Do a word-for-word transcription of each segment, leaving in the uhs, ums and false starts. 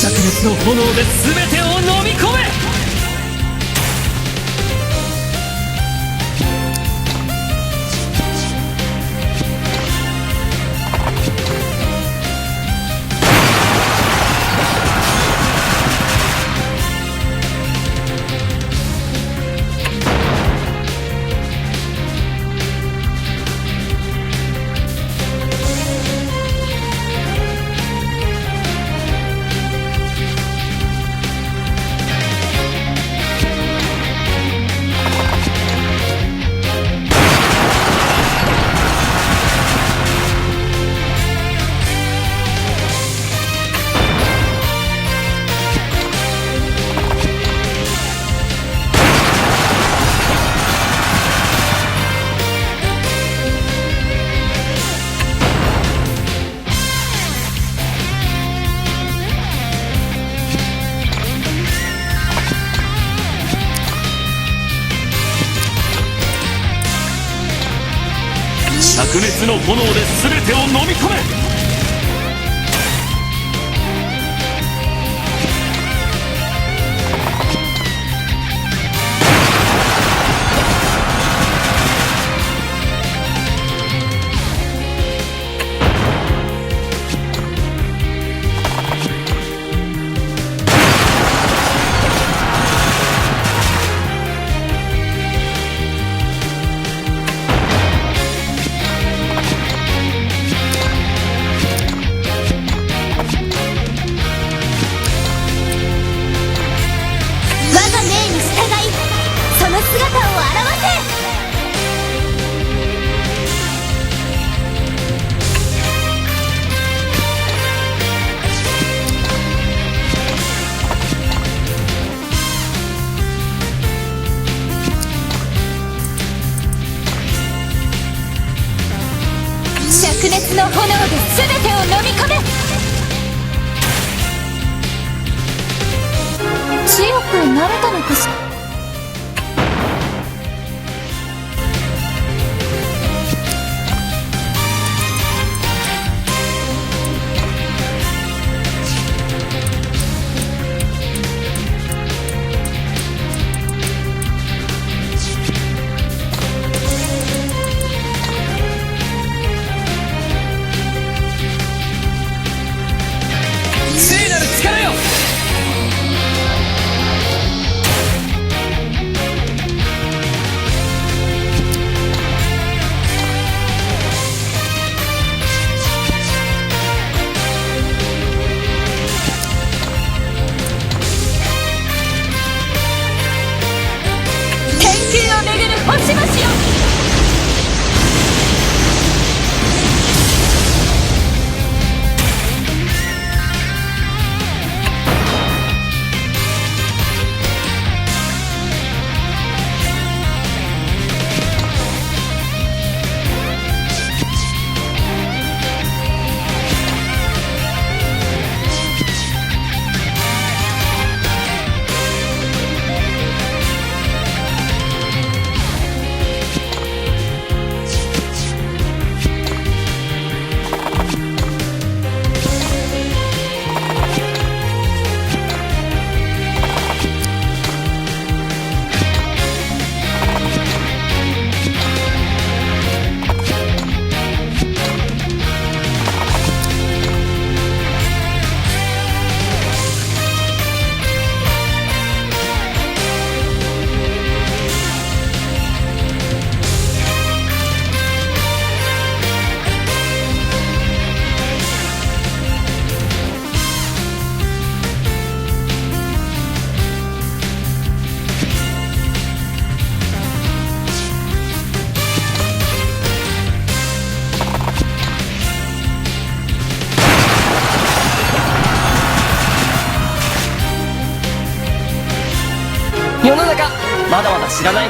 熱の炎で全てを飲み込め。灼熱の炎で全てを飲み込め。我が命に従い、その姿を現せ。灼熱の炎で全てを飲み込め。強くなれたのかしら。聖なる力よ。天空を巡る星々よ。世の中、まだまだ知らない。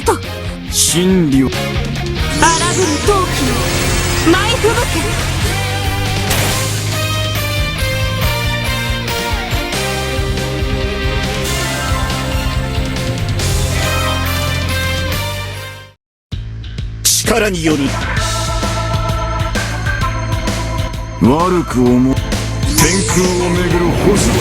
と。真理を。荒ぶる陶器よ、舞い吹雪け。力による。悪く思う。天空を巡る星々。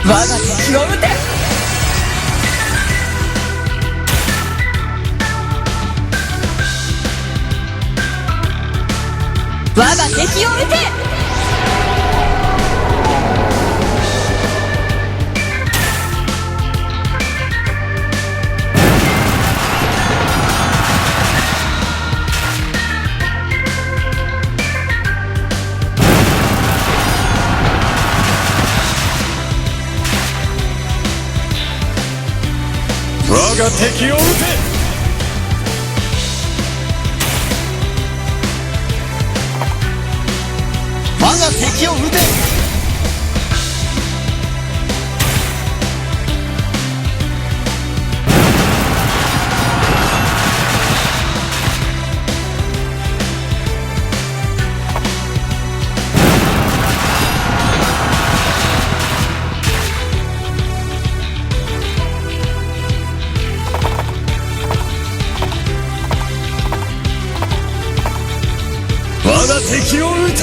我が敵を討て。我が敵を討て。我が敵を討て。我が敵を討て。我が敵を討て。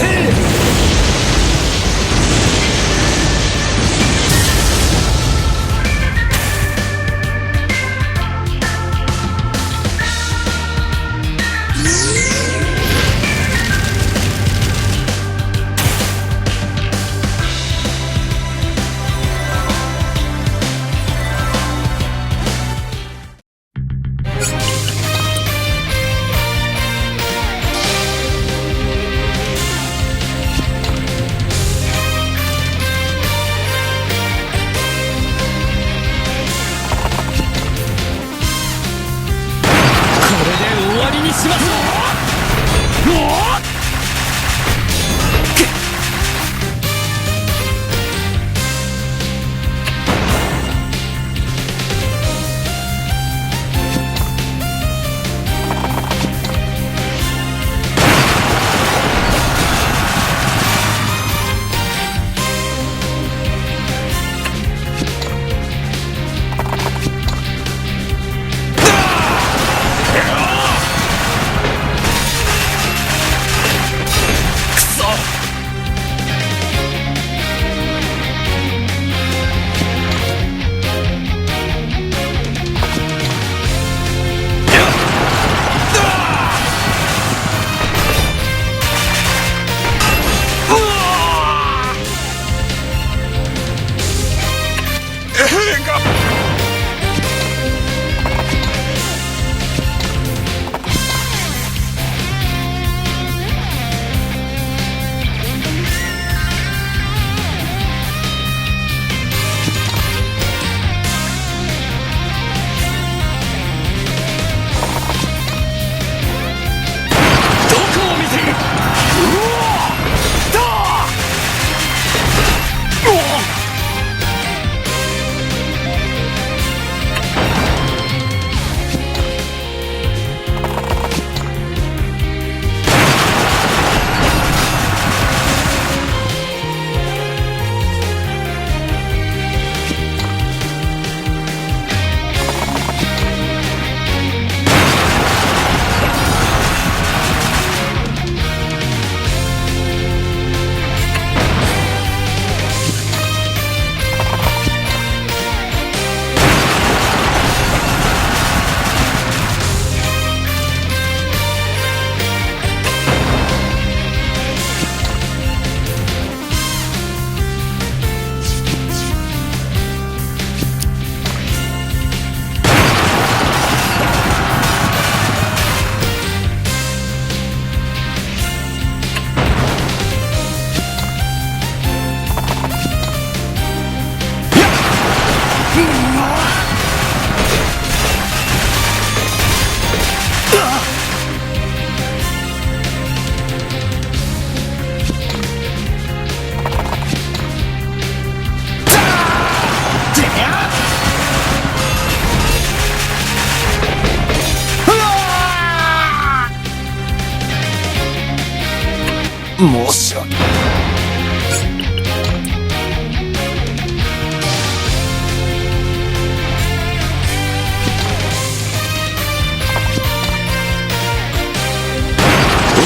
モーション。お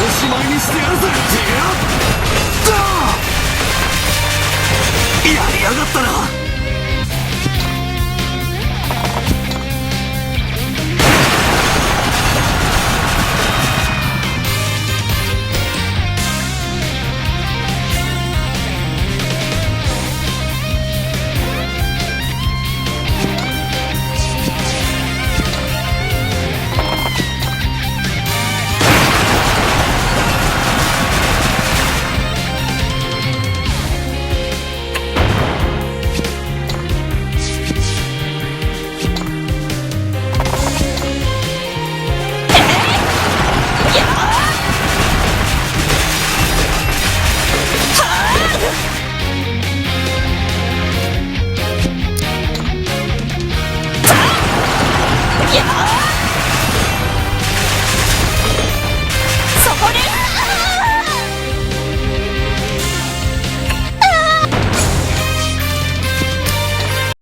しまいにしてやるぜ。やりやがった、